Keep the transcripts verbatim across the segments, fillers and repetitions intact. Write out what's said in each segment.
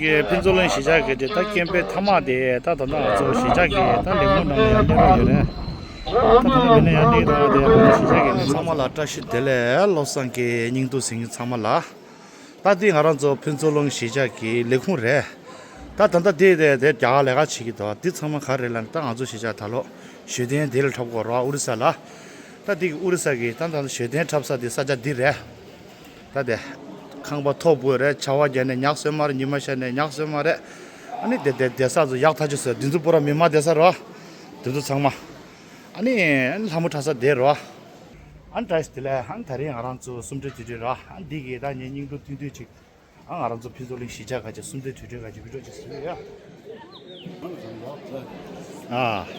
གི་ཕུན་ཚོགས་གླིང་གཞིས་ཆགས་ཀྱི་དེ་ད་སྐྱེ་འཕེལ་མཐའ་མ་དེ་ད་ད་ལྟ་ང་ཚོ་གཞིས་ཆགས་ཀྱི་ད་ལས་ཁུངས་ནང་ལ་ཡར་སླེབས་རོགས་ཡོད་རེད། ད་ད་ལྟ་མི་སྣ་ཡར་སླེབས་དང་དེ་ང་ཚོ་གཞིས་ཆགས་ཀྱི་མི་ཚང་མ་ལ་བཀྲ་ཤིས་བདེ་ལེགས། བློ་བཟང་གི་སྙིང་སྡུག་ཟིན་མཁན་ཚང་མ་ལ། ད་འདི་ང་རང་ཚོ་ཕུན་ཚོགས་གླིང་གཞིས་ཆགས་ཀྱི་ལས་ཁུངས་རེད། ད་ད་ལྟ་འདི་དེ་དེ་རྒྱ་གར་ལས་ཀ་བྱེད་ཀྱི་འདུག་འདི་ཚང་མ་ག་རེ་ལབ་ན་ད་ང་ཚོ་གཞིས་ཆགས་ད་ལོ་ཞོ་སྟོན་དེ་ལ་འཁྲབ་དགོས་རོགས་ཨོ་རི་ས་ལ། ད་འདི་གི་ཨོ་རི་ས་གི་ད་ད་ཞོ་སྟོན་འཁྲབ་ས་འདི་ས་ཆ་འདི་རེད། ད་དེ། ཁང་པ་མཐོ་པོ་རེད། ཆར་པ་བརྒྱབ་ནས་ཉག་གསོད་མ་རེད། ཉི་མ་ཤར་ནས་ཉག་གསོད་མ་རེད། ཨ་ནི་དེ་དེ་བསྡད་ས་ཚོ་ཡག་ཐག་ཆོད་ས་འདི་ཚོ་པུ་ར་མི་མང་བསྡད་ས་རོ། འདི་ཚོ་ཚང་མ། ཨ་ནི་ལྷ་མོ་འཁྲབ་ས་དེ་རོ། ཨ་ནི་བཀྲ་ཤིས་བདེ་ལེགས། ཨ་ནི་ད་རེས་ང་རང་ཚོ་གསུམ་བགྲེས་དུས་དྲན་རོ། ཨ་ནི་འདི་གི་ད་ངའི་སྙིང་སྡུག་ཐུང་ཐུང་ཅིག་ཨ་ང་རང་ཚོ་ཕུན་ཚོགས་གླིང་གཞིས་ཆགས་ཁ་ཆེ་གསུམ་བགྲེས་དུས་དྲན་ཁ་ཆེ་བི་ཌིའོ་ཅིག་བཟོས་ཡོད། ཨ།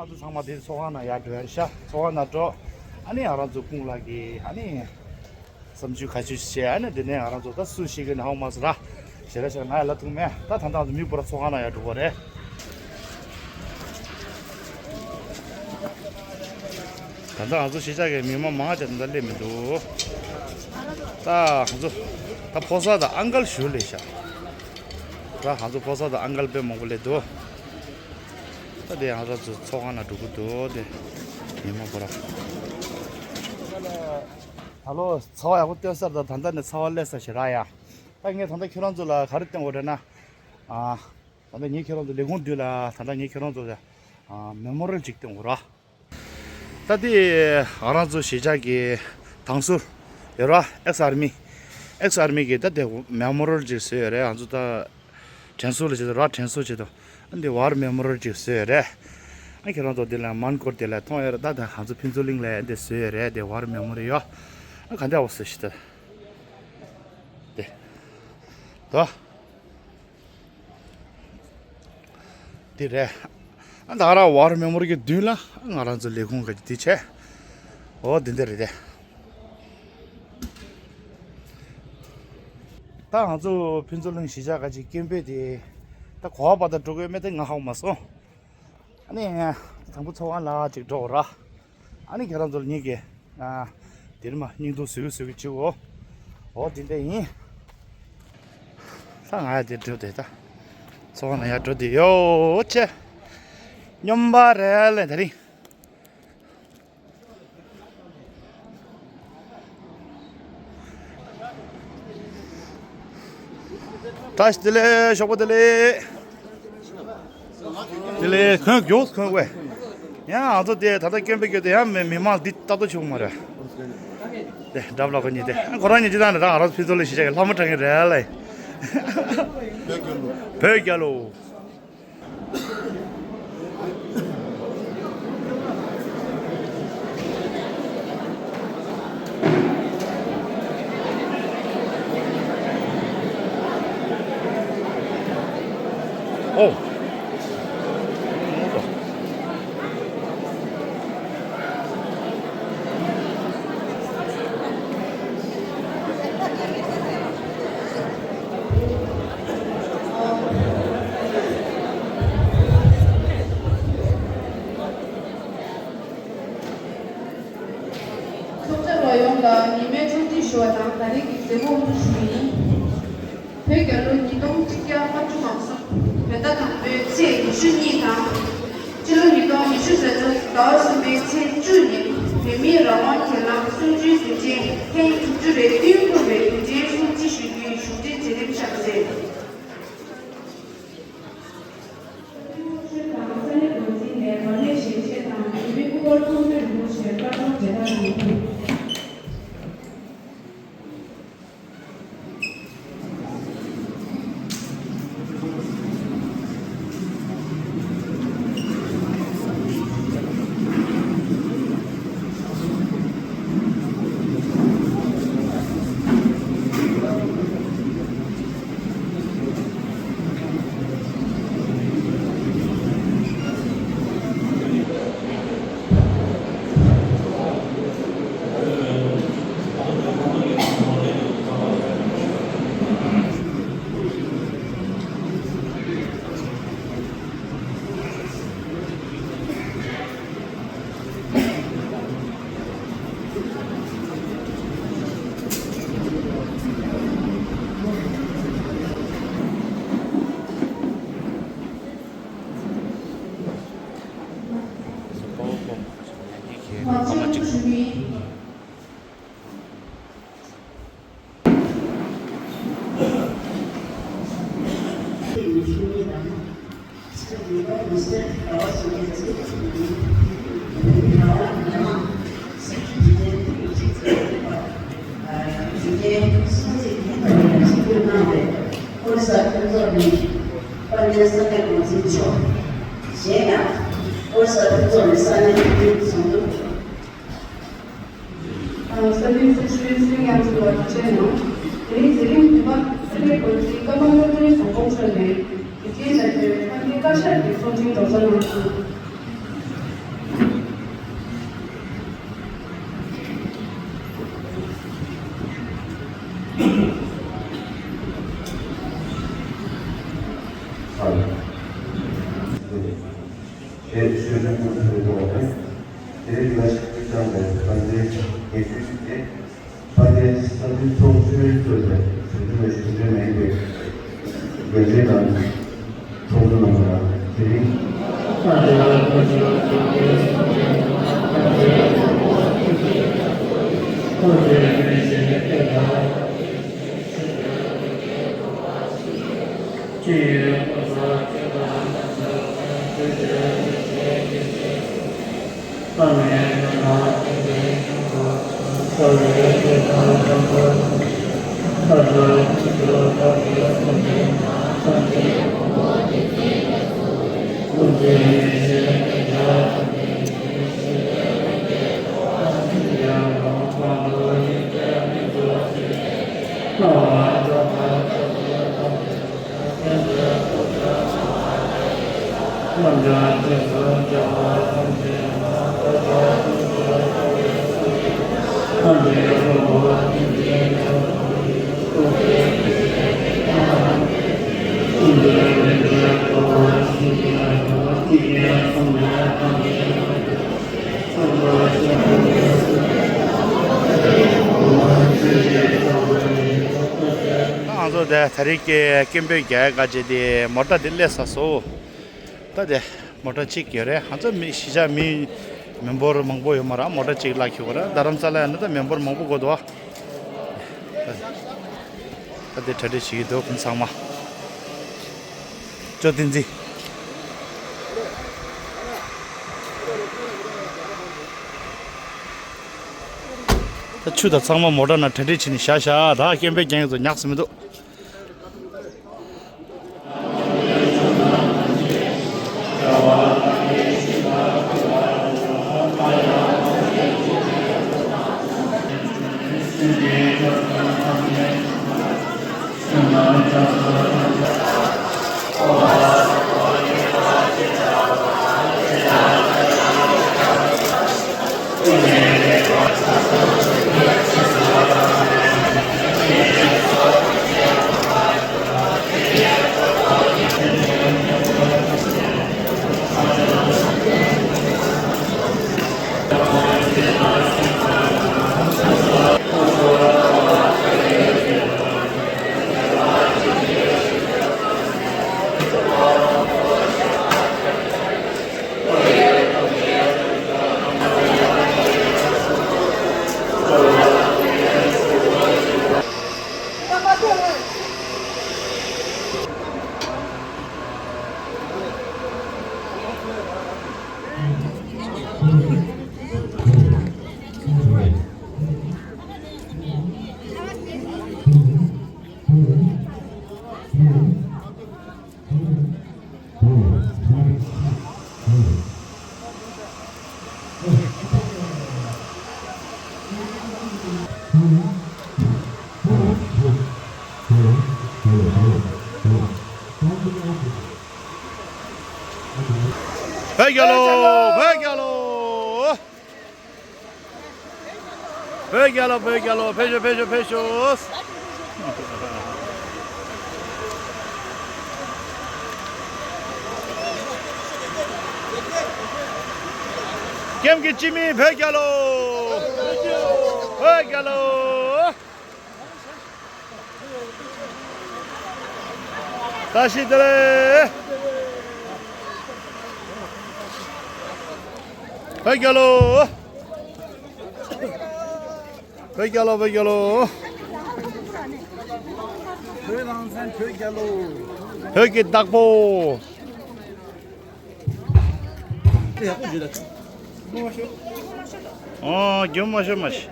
ང་ཚོ་ཚང་མ་དེ་ཚོགས་ཁང་ནང་ཡར་འགྲོ་ཡ་ཤ་ཚོགས་ཁང་ནང་འགྲོ། ཨ་ནི་ང་རང་ཚོ་ཀུན་ལགས་ཀྱི་ཨ་ནི་བསམ་ཚུལ་ག་ཚོད་བཤད། ཨ་ནི་དེ་ནས་ང་རང་ཚོ་ད་སུ་ཞིག་གི་ནང་ཧོ་མ་སུ་ར་ཞེ་ར་ཞག་ང་ཡ་ལ་ཐུག་མེད། ད་ད་ད་ང་ཚོ་མི་པུ་ར་ཚོགས་ཁང་ནང་ཡར་འགྲོ་གི་རེད། ད་ལྟ་ང་ཚོ་གཞིས་ཆགས་ཀྱི་མི་མང་མང་ཆེ་ད་ལྟ་སླེབས་མི་འདུག་ད་ང་ཚོ་ད་ཕོ་གསར་དང་ཨང་ཀལ་ཞུ་ལས་ཤག་ད་ང་ཚོ་ཕོ་གསར་དང་ཨང་ཀལ་དཔེ་མང་པོ་སླེབས་འདུག་ད་དེ་ང་ཚོ་ཚོགས་ཁང་ནང་འགྲོ་གི་འདུག་དེ་མི་མང་པོ་ར། ད་ལོ་ཚ་བ་ཡག་པོ་སྟོན་ས་དང་ད་ལྟ་ནས་ཚ་བ་སླེབས་ས་ཞེ་དྲག་ཡ། ད་ངས་ད་ལྟ་ཁྱོད་རང་ཚོ་ལ་ག་རེ་སྟོན་དགོས་རེད་ན། ཨ། ད་ལྟ་ངས་ཁྱེད་རང་ཚོ་ལས་ཁུངས་མདུན་ལ་ད་ལྟ་ངས་ཁྱེད་རང་ཚོ་ལ་མེ་མོ་རལ་ཅིག་སྟོན་དགོས་ར། ད་དེ་ང་རང་ཚོ་གཞིས་ཆགས་ཀྱི་དང་ཟུར་ཡོད་ར། ཨེགས་ཨར་མི་ཨེགས་ཨར་མི་གི་ད་དེ་མེ་མོ་རལ་ཅིག་བཟོས་ཡོད་རེད། ང་ཚོ་ད་དྲན་གསོ་ལ་བྱེད་དོ་ར། དྲན་གསོ་བྱེད་དོ། ཨ་འདི་ཝར་མེ་མོ་རལ་ཅིག་བཟོས་ཡོད་རེད། ཨ་ཁྱེད་རང་ཚོ་འདི་ལ་མན་སྐོར་འདི་ལ་མཐོང་ཡོད་ར། ད་ད་ང་ཚོ་ཕུན་ཚོགས་གླིང་ལ་འདི་བཟོས་ཡོད་རེད། དེ་ཝར་མེ་མོ་རལ་ཡོད། ཨ་ག་འདྲ་བ་བཟོས་ཤི་ད་དེ་ད། འདི་རེད། ཨ་ད་ར་ཝར་མེ་མོ་རི་གི་མདུན་ལ་ང་རང་ཚོ་ལས་ཁུངས་ག་ཅིག་འདི་བྱས། འོ་འདི་འདི་རེད་དེ། ད་ང་ཚོ་ཕུན་ཚོགས་གླིང་གཞིས་ཆགས་ག་ཅིག་སྐྱེམས་པས་དེ། ད་གོ་བ་པ་ད་འགྲོ་དགོས་མེད་དེ་ང་ཧ་གོ་མ་སོང་། ཨ་ནི། དང་པོ་ཚོགས་ཁང་ལ་ཅིག་འགྲོ་ར། ཨ་ནི་ཁྱེད་རང་ཚོ་ལ་ཉིད་ཀྱི། ཨ། དེར་མ་སྙིང་སྡུག་བཟོས་བཟོས་ཀྱི་བྱེད་འོ། འོ་དེ་འདྲ་ཡིན། ད་ང་ཡ་དེ་འགྲོ་དེ་ད། ཚོགས་ཁང་ལ་ཡ་འགྲོ་དེ་ཡོ་ཆེ། སྙོམས་པ་རེད་ལེ་དེ་རིང་། བཀྲ་ཤིས་བདེ་ལེགས། ཞོགས་པ་བདེ་ལེགས། བདེ་ལེགས། གོན་མགྱོགས་གོན་དགོས། ཡང་ང་ཚོ་དེ་ད་ལྟ་སྐྱོན་པའི་སྐྱོན་དེ་ཡང་མི་མི་མང་འདི་ལྟ་རྟོག་བྱེད་དགོས་མ་རེད། དེ་འདྲ་ལ་ཁོ་གཉིས་དེ་ཁོ་རང་གཉིས་ཅི་ད་ནི་ད་ང་རང་ཚོ་ཕུན་ཚོགས་ལ་གཞིས་ཆགས་ཀྱི་ལྷ་མོ་དྲང་གི་རེད་ལ། བོད་རྒྱལ་ལོ། ཨོ། ཚོགས་བཅར་བ་ཡོངས་ལ་ཉི་མའི་འཚམས་འདྲི་ཞུ་བ་དང་ད་རེས་ཀྱི་མཛད་སྒོ་དབུ་འཛུགས་ཞུ་རྒྱུ་ཡིན། བོད་རྒྱལ་ལོ་ཉིས་སྟོང་གཅིག་བརྒྱ་ལྔ་བཅུ་ང་གསུམ་བོད་ཟླ་དང་པོའི་ཚེས་ཉི་ཤུ་གཉིས་དང་། སྤྱི་ལོ་ཉིས་སྟོང་ཉི་ཤུ་རྩ་གཅིག་ཟླ་བ་གསུམ་པའི་ཚེས་བཅུ་ཉིན་བོད་མིའི་རང་དབང་སྒེར་ལངས་གསུམ་བཅུའི་དུས་ཆེན་ཐེངས་དྲུག་ཅུ་རེ་བདུན་འཁོར་བའི་དུས་དྲན་སྲུང་བརྩི་ཞུ་རྒྱུའི་བཞུགས་ཁྲི་མཛད་རིམ་བཞག་མཛད། ཚོགས་གཙོ་དང་ས་གནས་འགོ་འཛིན་ནས་མར་ལས་ཞལ་ཆད་དང་བོད་མིའི་སྐུ་པར་མཐོང་ཆོས་རིན་པོ་ཆེར་དཀར་གཏོར་མཇལ་དར་ཞུ་རྒྱུ། ཨོ་རི་ས་ཕུན་ཚོགས་གླིང་དཔལ་ལྡན་ས་གནས་འགོ་འཛིན་མཆོག་གཞན་ཡང་ཨོ་རི་ས་ཕུན་ཚོགས་གླིང་ས་གནས་འགོ་འཛིན་ཚོགས་འདུ། ས་གནས་ཚོགས་གཙོའི་གསུང་ཡང་གཙོ་བ་ཐུགས་རྗེ་གནང་། དེ་རིང་མཛད་རིམ་དུ་མ་ས་གནས་འགོ་འཛིན་ཀརྨ་བློ་གྲོས་ཟམ་གདོང་མཆོག་ནས་དགེ་རྒན་ལ་དོན་ཕ་གིའི་བཀའ་ཤག་གི་གསུང་འཕྲིན་སྒྲོག་སྦྱང་གནང་སོང་། ཞེས་ཤོད་སྦྱང་སྐུ་མཁྱེན་གནང་བ་དང་། དེ་རིང་ལ་ཞིག་སྐུ་བཅངས་པའི་དཔལ་ལྡན་དགེ་བཤེས་ཀྱིས། དཔལ་ལྡན་ས་འཐུས་ཚོགས་གཙོས་གཙོས་པའི་གཞོན་ནུ་གཞོན་སྐྱེས་མེད་པའི་དགེ་ལས་དང་ཚོགས་འདུ་གནང་བ་དེ་རིང་ ང་ཚོ་དེ་ད་རེས་ཀྱི་སྐད་འབོད་རྒྱག་ག་བྱས་ཏེ་མོ་ཊ་དེ་སླེབས་ཚར་སོང་། ད་དེ་མོ་ཊ་གཅིག་ཡོད་རེད། ང་ཚོ་མི་གཞིས་ཆགས་མི་མི་འབོར་མང་པོ་ཡོད་མ་རེད། མོ་ཊ་གཅིག་གླ་འཁྱེར་དགོས་རེད། རྡ་རམ་ས་ལ་ཡིན་ན་ད་མི་འབོར་མང་པོ་དགོས་འདུག་ཨ། ད་དེ་གྲ་སྒྲིག་བྱེད་ཀྱི་འདུག་ཁོང་ཚང་མ། ཅོ་བསྟན་འཛིན། ད་ཆུ་དང་ཚང་མ་མོ་ཊ་ནང་གྲ་སྒྲིག་བྱས་ནས་བཞག་བཞག་ད་སྐད་འབོད་རྒྱག་མཁན་ཚོ་ཉག་ཟིན་མི་འདུག་བོད་རྒྱལ་ལོ། བོད་རྒྱལ་ལོ། བོད་རྒྱལ་ལོ། བོད་རྒྱལ་ལོ། ཕེབས་ཤོག་ཕེབས་ཤོག་ཕེབས་ཤོག་ཀེམ་གྱི་སྤྱི་མི་བོད་རྒྱལ་ལོ། བོད་རྒྱལ་ལོ། བཀྲ་ཤིས་བདེ་ལེགས། བོད་རྒྱལ་ལོ། བོད་རྒྱལ་ལོ། བོད་རྒྱལ་ལོ། བོད་རང་བཙན། བོད་རྒྱལ་ལོ། བོད་ཀྱི་བདག་པོ། ཨོ། རྒྱུ་མ་ཤོར་མ་ཤི།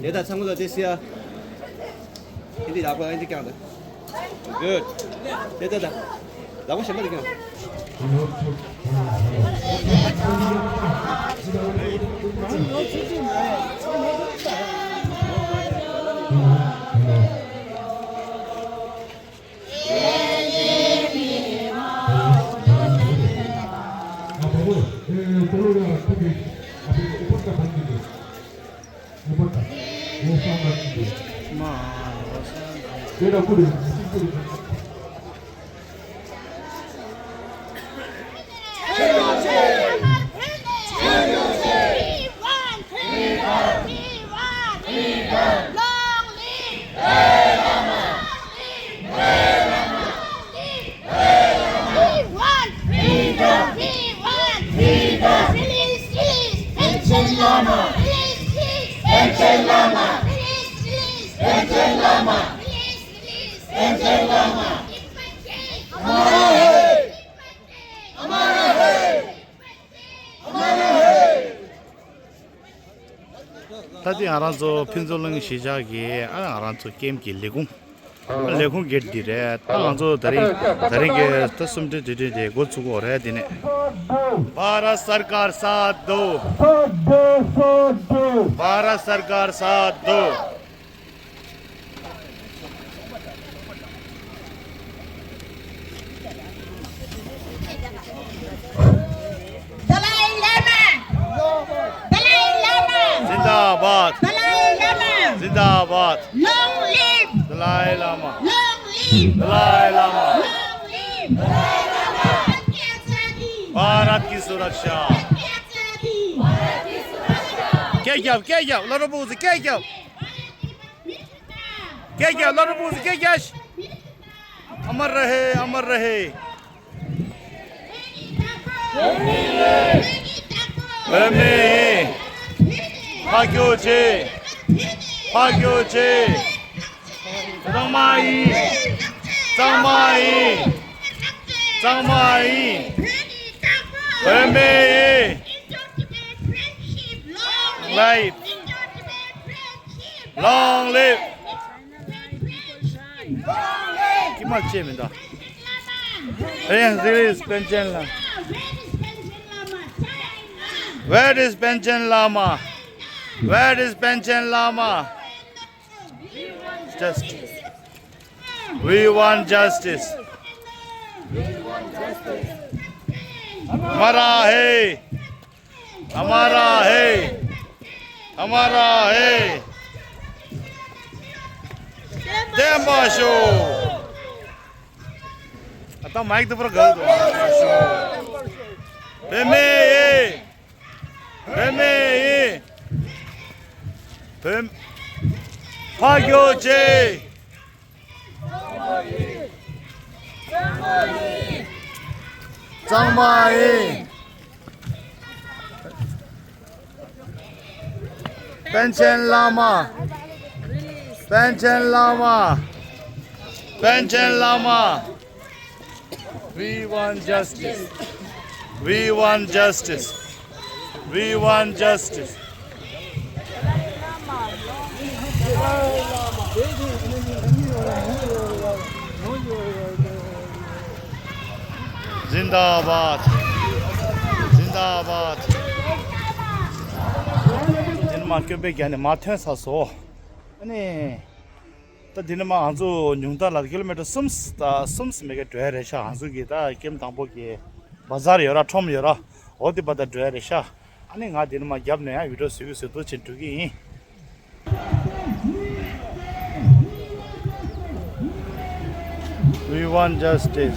དེ་ད་ཚང་མ་ལ་དེ་སི་ཡ། ཧིན་དི་ལག་པ་ཧིན་དི་ཀྱང་ད། Good. དེ་ད་ད། ལག་པ་ཞིམ་པ་དེ་ཀྱང་། We want freedom. We want freedom. Release, release, Panchen Lama. Release, release, Panchen Lama. Release, release, Panchen Lama. Release, release, Panchen Lama. हमारा है। हमारा है। हमारा है। ད་ལྟ་ང་རང་ཚོ་ཕུན་ཚོགས་གླིང་གཞིས་ཆགས་ཀྱི་ཨ་ང་རང་ཚོ་ཀེམ་གྱི་ལས་ཁུངས། ལས་ཁུངས་གེ་ཊི་འདི་རེད། ད་ང་ཚོ་ད་རིང་ད་རིང་གི་ད་གསུམ་བགྲེས་དྲུག་བགྲེས་དེ་འགོ་ཚུགས་ཀྱི་ཡོད་རེད། འདི་ནས། भारत सरकार साथ दो। भारत सरकार साथ दो। Dalai Lama! Dalai Lama! Long live! Dalai Lama! Long live! Dalai Lama! Long live! Bharat की सुरक्षा! क्या क्या, क्या क्या, लड़ो बुझ, क्या क्या? क्या क्या, लड़ो बुझ, क्या क्या? अमर रहे, अमर रहे। བོད་མི་ཡིན། ཕ་གི་ཆེ། ཕ་གི་ཆེ། གཙང་མ་ཡིན། གཙང་མ་ཡིན། གཙང་མ་ཡིན། བོད་མི་ཡིན། Life. Long live. ཀྱི་མ་བྱེད་མི་འདུག Yes, this is Panchen Lama. Where is Panchen Lama? Where is Panchen Lama? Justice. We want justice. हमारा है। हमारा है। हमारा है। བདེན་པ་ཤོག་ཨ་ད་མའིག་དེ་པར་ག་རེ་འདུག་བོད་མི་ཡིན། བོད་མི་ཡིན། བོད། ཕ་གི་ཆེ། གཙང་མ་ཡིན། པཎ་ཆེན་བླ་མ། པཎ་ཆེན་བླ་མ། པཎ་ཆེན་བླ་མ། We want justice. We want justice. We want justice. Zindabad. Zindabad. དེ་ནི་མ་སྐྱོན་པའི་རྒྱ་ནས་མ་ཐོན་ས་སོ། ཨ་ནི། ད་འདི་ནས་མར་ང་ཚོ་ཉུང་མཐའ་ལ་ཀི་ལོ་མི་ཊར་གསུམ་དང་གསུམ་ཙམ་མེད་ཀ་འགྲོ་ཡ་རེད་ཤག་ང་ཚོ་གི་ད་ཀེམ་དང་པོ་གི་བ་ཛར་ཡོད་ར་ཁྲོམ་ཡོད་ར། འོ་དེ་བར་ད་འགྲོ་ཡ་རེད་ཤག་ཨ་ནི་ང་འདི་ནས་མར་རྒྱབ་ནས་ཡང་བི་ཌི་ཡོ་བཟོས་གི་བཟོས་འདུག་ཅིག་འགྲོ་གི་ཡིན། We want justice.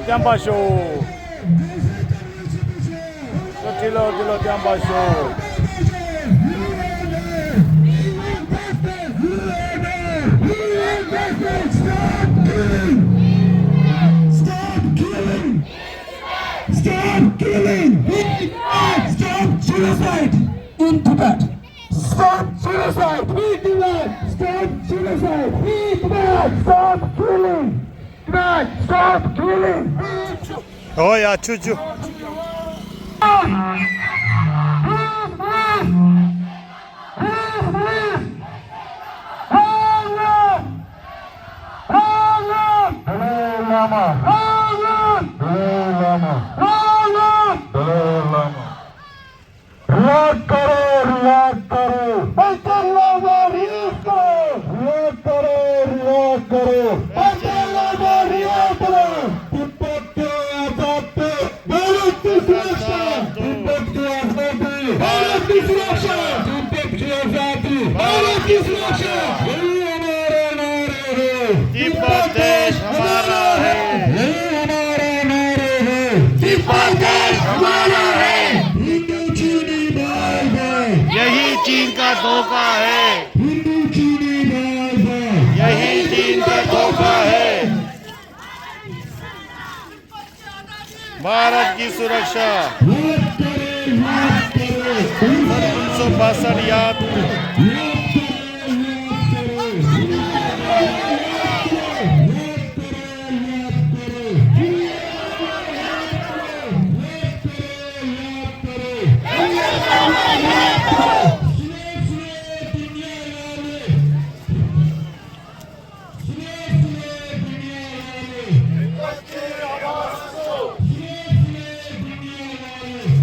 བསྟན་པ་ཤོག་ཁྱེད་ལ་འདི་ལ་བསྟན་པ་ཤོག Stop killing! Stop killing! Stop genocide in Tibet! Stop genocide! Free Tibet! Stop genocide! Free Tibet! Stop killing! Tibet! Stop killing! ཨོ་ཡ་ཆུ་ཆུ། Dalai Lama! Dalai Lama! Dalai Lama! रियायत करो, रियायत करो। पंचन लामा रिलीज करो। रियायत करो, रियायत करो। पंचन लामा रिलीज करो। तिब्बत की आजादी, भारत की सुरक्षा। तिब्बत की आजादी, भारत की सुरक्षा। तिब्बत की आजादी, भारत की सुरक्षा। यही हमारा नारा है। तिब्बत देश हमारा है। यही हमारा नारा है। तिब्बत देश हमारा है। हिंदू चीनी बाय बाय। यही चीन का धोखा है। हिंदू चीनी बाय बाय। यही चीन का धोखा है। भारत की सुरक्षा। भारत करो, भारत करो। सन उन्नीस सौ बासठ याद। भारत करो, भारत करो।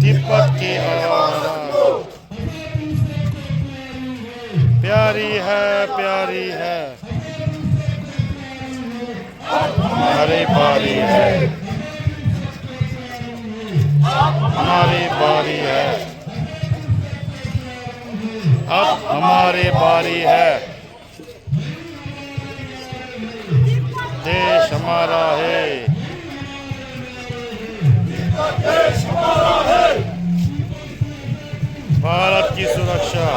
तिब्बत की आवाज़ प्यारी है। बारी है। अब हमारी बारी है। अब हमारी बारी है। देश हमारा है। देश हमारा है। भारत की सुरक्षा।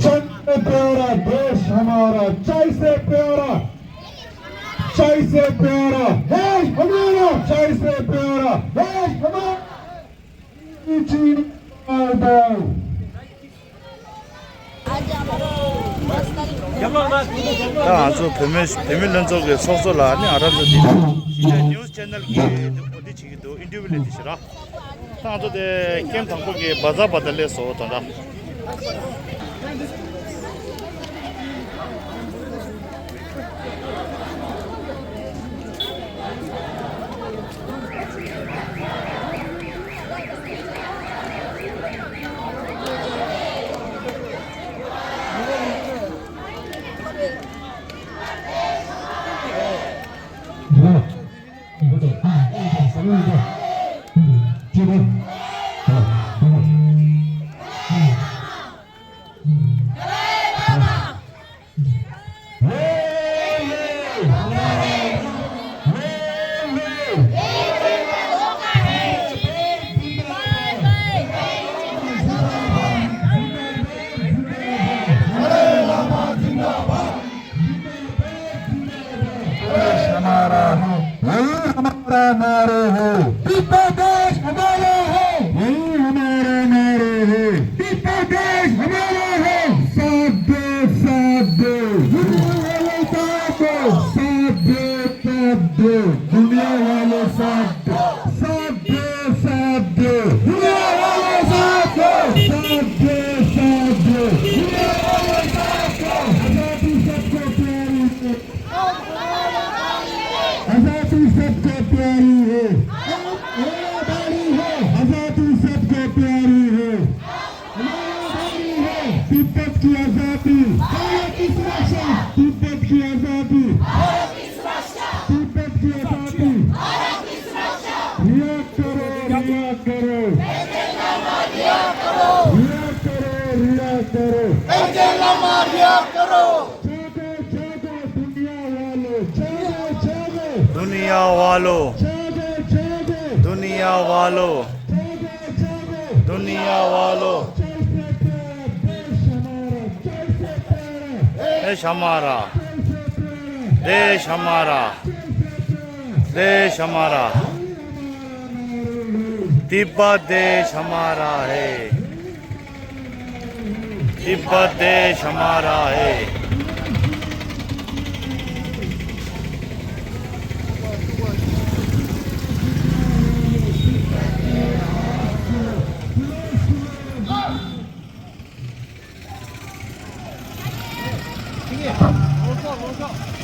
जय प्यारा देश हमारा, जय प्यारा, जय प्यारा देश हमारा, जय प्यारा देश हमारा। ད་ང་ཚོ་བོད་མི་བོད་མི་ལྷན་ཚོགས་ཀྱི་ཚོགས་གཙོ་ལགས་ནི་ཨ་རབ་ཚོ་འདི་ཉི་ཤུ་ཆེ་ནལ་གྱི་འོ་འདི་བྱེད་ཀྱི་འདུག་ཨིན་ཊར་བིའུ་ལས་འདི་ཞིག་ར། ད་ང་ཚོ་དེ་ཀེམ་དང་པོ་གི་བ་ཛ་བ་ད་ལས་བཟོ་དང་འདྲ། देश हमारा है, यही हमारा नारा है। तिब्बत देश हमारा है, यही हमारा नारा है। तिब्बत देश हमारा है। साथ दो, साथ दो, दुनिया वाले साथ दो। साथ दो, साथ दो, दुनिया वाले साथ दो। साथ दो, साथ दो, दुनिया वाले साथ दो। साथ दो, साथ दो, दुनिया वाले साथ दो। आजादी सबको प्यारी है। आजादी सबको प्यारी है। आजादी सबको प्यारी है। तिब्बत की आजादी, भारत की सुरक्षा। तिब्बत की आजादी, भारत की सुरक्षा। तिब्बत की आजादी, भारत की सुरक्षा। रिहा करो, रिहा करो। रिहा करो, रिहा करो। जागो, जागो, दुनिया वालों, जागो, जागो। दुनिया वालों, जागो, जागो। दुनिया वालों, दुनिया वालों, देश हमारा, देश हमारा, देश हमारा, तिब्बत देश हमारा है। तिब्बत देश हमारा है।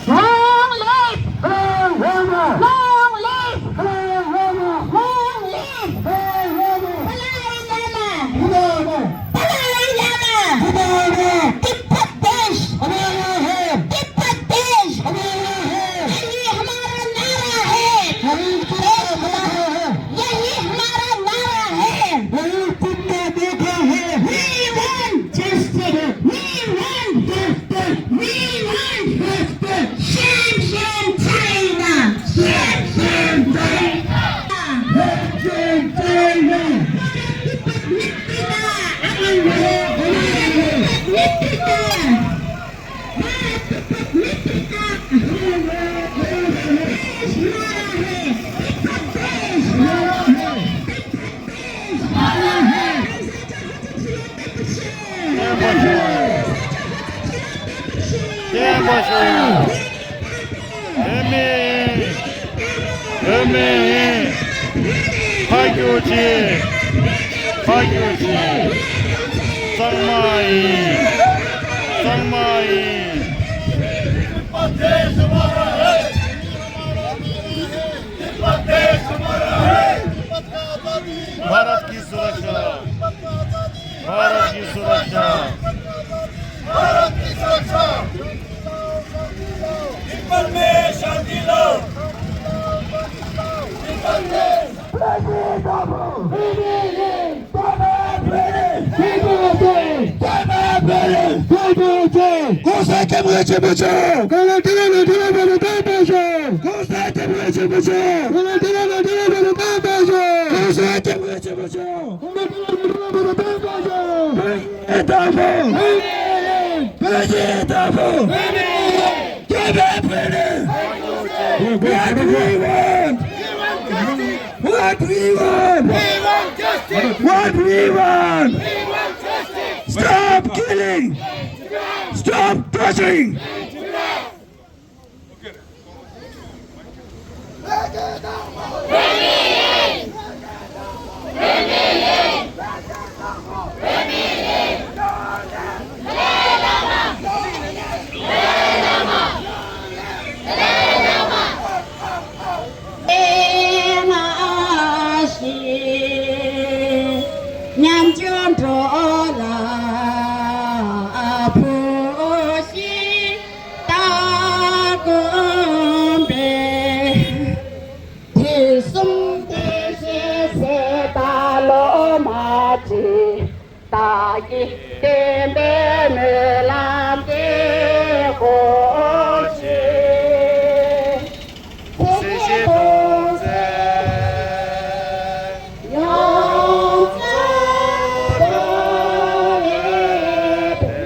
Long live! Long live! Long live! Long live! Long live! Dalai Lama! Dalai Lama! Tibetan Tibetan देश हमारा है। तिब्बत देश हमारा है। यही हमारा नारा है। यही हमारा नारा है। यही हमारा नारा है। यही तुमने देखा है। We want justice. We want justice. We want justice. Shame, shame, China. Shame, shame, China. Shame, shame, China. Bharat तिब्बत मिट्टी का आतंक है। भारत तिब्बत मिट्टी का। भारत तिब्बत मिट्टी का। देश हमारा है। तिब्बत देश हमारा है। तिब्बत देश हमारा है। བརྟན་པ་ཞིག་བོད་མི་ཡིན། བོད་མི་ཡིན། ཕ་རྒྱུད་ཅིག་ཕ་རྒྱུད་ཅིག་གཙང་མ་ཡིན། གཙང་མ་ཡིན། तिब्बत देश हमारा है। तिब्बत देश हमारा भारत की सुरक्षा। भारत की सुरक्षा। भारत की सुरक्षा। तिब्बत में शांति लाओ। तिब्बत में What we want? What we want? What we want? We want justice. What we want? We want justice. Stop killing. Stop torturing. ཉམ་ཆུང་འགྲོ་ལ་ཕུ་ཤི་ད་དགོན་པའི། དུས་གསུམ་བདེ་གཤེགས་སྲས་དང་སློབ་མ་ཁྲི། བདག་གིས་བསྟན་པའི་སྨོན་ལམ་འདེགས་དགོས་ཆེད། ཚེ་ཞིང་གདུང་འཛིན་ཡོངས་རྫོགས་རྡོ་རེད་པས།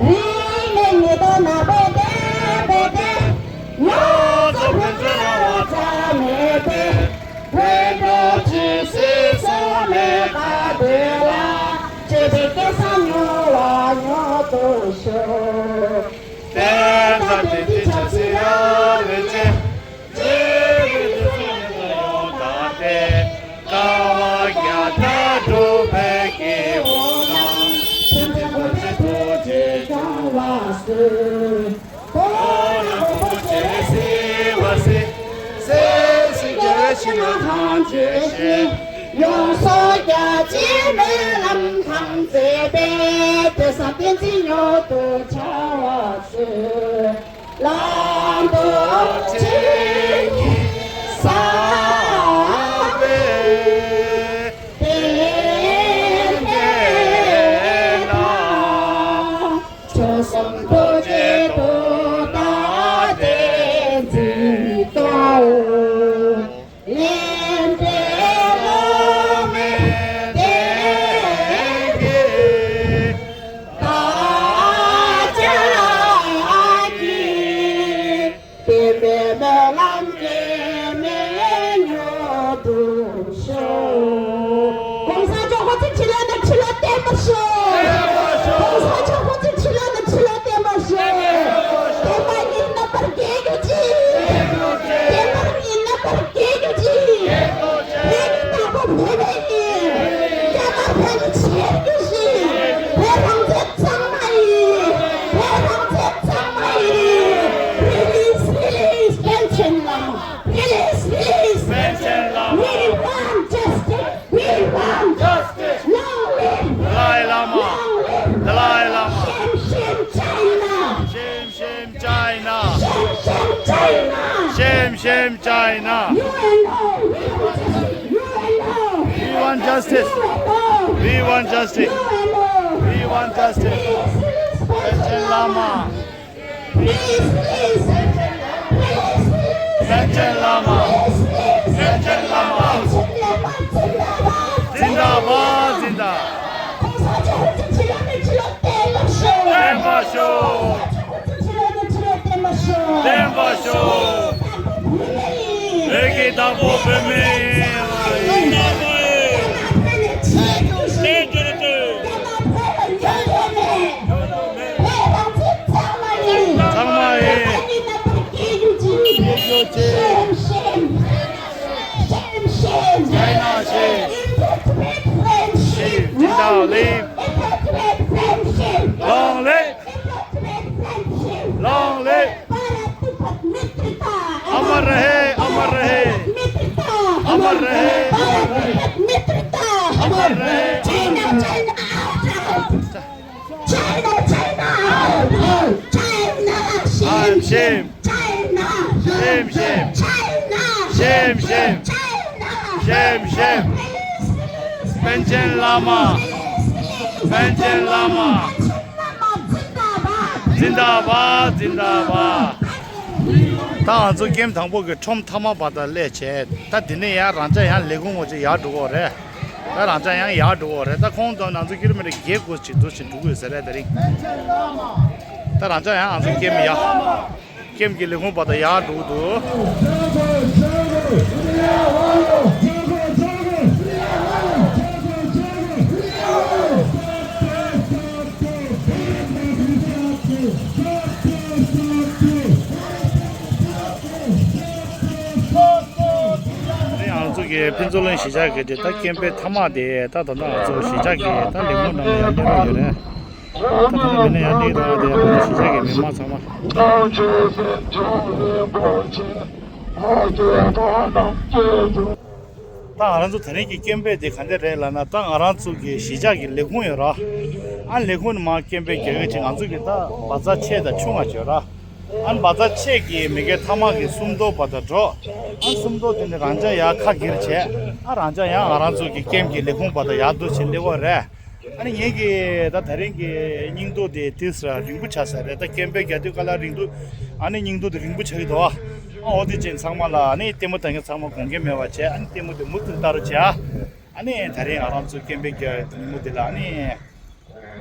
རིང་ནས་ཉེས་དོན་ནག་པོའི་གཏན་འབེབས་ཏེ། ཡོངས་སུ་བོད་ཀྱི་རང་དབང་རྩ་མེད་པའི། བོད་འགྲོ་ཇི་སྲིད་སྲོག་མེད་པ་དེ་ལ། གཅེས་པའི་སྐལ་བཟང་མྱུར་བ་མྱུར་དུ་ཤོག་དེ་ལྟར་བདེན་ཚིག་ཆབ་སྲིད་རང་ལས་ཅན། ཡོངས་སུ་རྒྱ་ཆེའི་སྨོན་ལམ་དང་བཅས་པའི། དེ་བསམ་གཏན་ཚིགས་མྱུར་དུ་འཆར་བར་མཛོད། ལམ་དུ་ཆེན་གྱི་ས་བའི་སྟེང་ན། ཆོལ་གསུམ་ཐུགས་རྗེ་དུ་ གོང་ས་མཆོག་སྐུ་ཚེ་ཁྲི་ལོ་ནས་ཁྲི་ལོ་བརྟན་པར་ཤོག་གོང་ས་མཆོག་སྐུ་ཚེ་ཁྲི་ལོ་ནས་ཁྲི་ལོ་བརྟན་པར་ཤོག་བསྟན་པ་ཉིད་རྣམ་པར་རྒྱལ་གྱུར་ཅིག་བསྟན་པ་ཉིད་རྣམ་པར་རྒྱལ་གྱུར་ཅིག་བོད་ཀྱི་བདག་པོ་བོད་པ་ཡིན། རྒྱ་དམར་བོད་ཀྱི་ཆེད་དུ་ཞིག་བོད་རང་བཙན་གཙང་མ་ཡིན། བོད་རང་བཙན་གཙང་མ་ཡིན། Release, release, པཎ་ཆེན་བླ་མ། Release, release. We want justice. We want justice. Long live. Dalai Lama. Long live. Dalai Lama. Shame, shame, China. Shame, shame, China. Shame, shame, China. Shame, shame, China. U N O, we want justice. U N O. We want justice. U N O. We want justice. U N O. We want justice. Release, release, པཎ་ཆེན་བླ་མ། Please, please, please, please. པཎ་ཆེན་བླ་མ། པཎ་ཆེན་བླ་མ། བཙན་བྱོལ་བ་བཙན་བྱོལ་བ། བཙན་བྱོལ་བ་བཙན་བྱོལ་བ། གོང་ས་མཆོག་སྐུ་ཚེ་ཁྲི་ལོ་ནས་ཁྲི་ལོ་བརྟན་པར་ཤོག་བརྟན་པར་ཤོག་གོང་ས་མཆོག་སྐུ་ཚེ་ཁྲི་ལོ་ནས་ཁྲི་ལོ་བརྟན་པར་ཤོག་བརྟན་པར་ཤོག་བོད་ཀྱི་བདག་པོ་བོད་མི་ཡིན། རྒྱ་ནག་བོད་ནས་ཆེད་དུ་ཞིག་རྒྱ་ནག་བོད་ལ་ཉམས་ཐོན་མེད། བོད་རང་བཙན་གཙང་མ་ཡིན། གཙང་མ་ཡིན། བོད་ཀྱི་རྣམ་པར་རྒྱལ་གྱུར་ཅིག Shame, shame. Shame, shame. China shame. Hypocrite friendship. Long live. Hypocrite friendship. Long live. Hypocrite friendship. Long live. Bharat तिब्बत मित्रता। अमर रहे, अमर रहे। भारत तिब्बत मित्रता। अमर रहे, अमर रहे। भारत तिब्बत मित्रता। अमर रहे। China, China, out, out. China, China, out, out. China, shame, shame. China, shame, shame. China, shame, shame. China, shame, shame. Release, release. པཎ་ཆེན་བླ་མ། པཎ་ཆེན་བླ་མ། བཙན་བྱོལ་བ་བཙན་བྱོལ་བ། བཙན་བྱོལ་བ་བཙན་བྱོལ་བ། ད་ང་ཚོ་ཀེམ་དང་པོ་གི་ཁྲོམ་མཐའ་མ་བར་དུ་སླེབས་བྱས། ད་འདི་ནས་ཡང་རང་ཅག་ཡང་ལས་ཁུངས་ངོ་ཅིག་ཡར་འགྲོ་གི་རེད། ད་རང་ཅག་ཡང་ཡར་འགྲོ་གི་རེད། ད་ཁོང་དང་ང་ཚོ་ཀི་ལོ་མི་ཊར་བརྒྱད་དགུ་ཅིག་འདུག་ཅིག་འགྲོ་གི་ཡོད་ས་རེད་ད་རིང་། ད་རང་ཅག་ཡང་ང་ཚོ་ཀེམ་ཡར། ཀེམ་གྱི་ལས་ཁུངས་བར་དུ་ཡར་འགྲོ་གི་འདུག་ང་ཚོ་གི་ཕུན་ཚོགས་གླིང་གཞིས་ཆགས་ཀྱི་དེ་ད་ཀེམ་པའི་མཐའ་མ་དེ་ད་ད་ལྟ་ང་ཚོ་གཞིས་ཆགས་ཀྱི་ད་ལས་ཁུངས་ནང་ལ་ཡར་སླེབས་རོགས་ཡོད་རེད། ད་ད་ལྟ་མི་སྣ་ཡར་སླེབས་རོགས་དེ་ང་ཚོ་གཞིས་ཆགས་ཀྱི་མི་མང་ཚང་མ། ད་ང་རང་ཚོ་དེ་རིང་གི་ཀེམ་པེ་དེ་ག་འདྲ་རེད་ལབ་ན། ད་ང་རང་ཚོ་གི་གཞིས་ཆགས་ཀྱི་ལས་ཁུངས་ཡོད་ར། ཨ་ལས་ཁུངས་ནས་མར་ཀེམ་པེ་རྒྱག་གི་ཅིག་ང་ཚོ་གི་ད་བ་ཛ་ཆེ་དང་ཆུང་ང་ཅིག་ཡོད་ར། ཨ་བ་ཛ་ཆེ་གི་མི་གེ་ཐ་མག་གི་སུམ་མདོ་བར་དུ་འགྲོ། ཨ་སུམ་མདོ་དེ་ནས་རང་ཅག་ཡར་ཁ་སྒེར་བྱས། ཨ་རང་ཅག་ཡང་ང་རང་ཚོ་གི་ཀེམ་གྱི་ལས་ཁུངས་བར་དུ་ཡར་འདུག་ཅིག་སླེབས་ཡོད་རེད། ཨ་ནི་ངེད་ཀྱི་ད་ད་རིང་གི་སྙིང་སྟོབས་དེ་ཏིས་ར་རིང་པོ་ཆགས་ས་རེད། ད་ཀེམ་པེ་རྒྱག་དུས་ག་ལ་རིང་དུས་ཨ་ནི་སྙིང་སྟོབས་དེ་རིང་པོ་ཆགས་ཀྱི་འདུག་ཨ་འོ་དེ་ཅན་ཚང་མ་ལ་ཨ་ནི་ལྟད་མོ་ལྟ་མཁན་ཚང་མ་དགོངས་འགལ་མེད་པ་བྱས། ཨ་ནི་ལྟད་མོ་དེ་མུ་མཐུད་ལྟ་རོགས་བྱས། ཨ་ནི་ད་རིང་ང་རང་ཚོ་ཀེམ་པེ་རྒྱག་ཉིན་མོ་དེ་ལ་ཨ་ནི་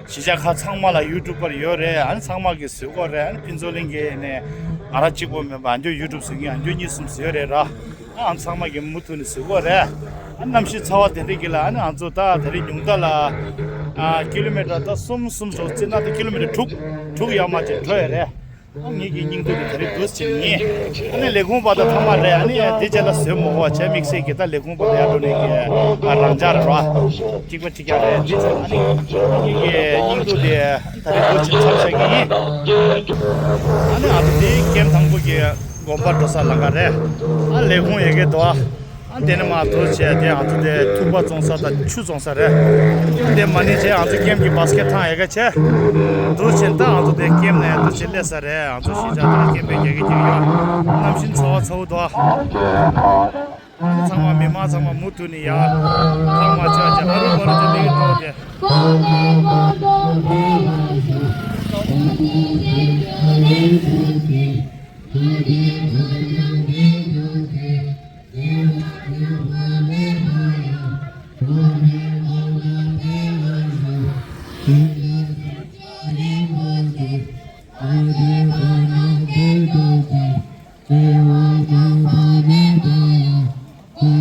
གཞིས་ཆགས་ཁག་ཚང་མ་ལ་ཡུ་ཊུབ་པར་ཡོད་རེད། ཨ་ནི་ཚང་མ་གིས་གཟིགས་ཀྱི་ཡོད་རེད། ཨ་ནི་ཕུན་ཚོགས་གླིང་གི་ནས་ང་རང་གཅིག་པོ་མིན་པ་ཨ་མཆོག་ཡུ་ཊུབ་གཟིགས་མཁན་ཨ་མཆོག་གཉིས་གསུམ་ཡོད་རེད་ར། ཨ་ཚང་མ་གིས་མུ་མཐུད་ནས་གཟིགས་ཀྱི་ཡོད་རེད། ཨ་གནམ་གཤིས་ཚ་བ་དེ་འདྲ་གི་ལ་ཨ་ནི་ང་ཚོ་ད་ད་རིང་ཉུང་མཐའ་ལ་ཨ་ཀི་ལོ་མི་ཊར་ད་གསུམ་གསུམ་སོགས་བརྩིས་ན་ད་ཀི་ལོ་མི་ཊར་དྲུག་དྲུག་ཡར་མར་ཅིག་འགྲོ་ཡོད་རེད། ཨ་ངེད་ཀྱི་སྙིང་སྟོབས་དེ་ད་རིང་འདུག་ཅིག་ཡིན། ཨ་ནི་ལས་ཁུངས་བར་དུ་མཐའ་མ་རེད། ཨ་ནི་དེ་རྗེས་ལ་བཟོས་མ་དགོས་པ་བྱས། དམིགས་བསལ་གྱི་ད་ལས་ཁུངས་བར་དུ་ཡར་འགྲོ་མཁན་གྱི་ཨ་རང་ཅག་རེད་བ། གཅིག་པ་གཅིག་རྐྱང་རེད། དེ་ཚོ་ཨ་ནི་ངེད་ཀྱི་སྙིང་སྟོབས་དེ་ད་རེས་འདུག་ཅིག་མཚམས་བཞག་གི་ཡིན། ཨ་ནི་ང་ཚོ་དེ་ཀེམ་དང་པོ་གི་དགོན་པར་འགྲོ་ས་ལམ་ཁ་རེད། ཨ་ལས་ཁུངས་ཡོད་ཀྱི་འདུག་ཨ་དེ་ནས་མར་འདུག་བྱས་དེ་ང་ཚོ་དེ་ཐུག་པ་བཙོང་ས་དང་ཆུ་བཙོང་ས་རེད། དེ་མ་ཎི་བྱས་ང་ཚོ་ཀེམ་གྱི་བཱ་སི་ཀེཊ་ཐང་ཡོད་ཀ་བྱས། འདུག་བྱས་ད་ང་ཚོ་དེ་ཀེམ་ནས་འདུག་བྱས་སླེབས་ས་རེད། ང་ཚོ་གཞིས་ཆགས་དང་ཀེམ་པེ་རྒྱག་གི་རྒྱག་གི་ཡོད། གནམ་གཤིས་ཚ་བ་ཚ་བོ་འདུག་ཨ་ཚང་མ་མི་མང་ཚང་མ་མུ་མཐུད་ནས་ཡར་ཐང་མ་ཆག་ཅིག་ཨ་རུ་ཨ་རུ་ཅིག་སླེབས་ཀྱི་འགྲོ་དེ།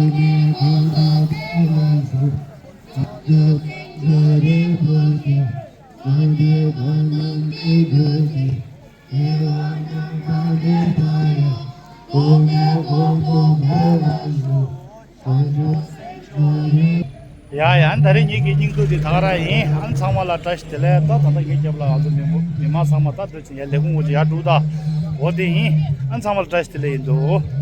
ཡ་ཡ། ད་རེས་ངེད་ཀྱི་སྙིང་སྡུག་དེ་ད་ག་རང་ཡིན། ཨ་ནི་ཚང་མ་ལ་བཀྲ་ཤིས་བདེ་ལེགས། ད་ད་ལྟ་ངའི་རྒྱབ་ལ་ང་ཚོ་མི་མང་མི་མང་ཚང་མ་ད་འདོད་ཅིང་ཡ་ལས་ཁུངས་འོག་ཅིག་ཡར་འགྲོ་ད། འོ་དེ་ཡིན། ཨ་ནི་ཚང་མ་ལ་བཀྲ་ཤིས་བདེ་ལེགས་ཡིན་འདུག།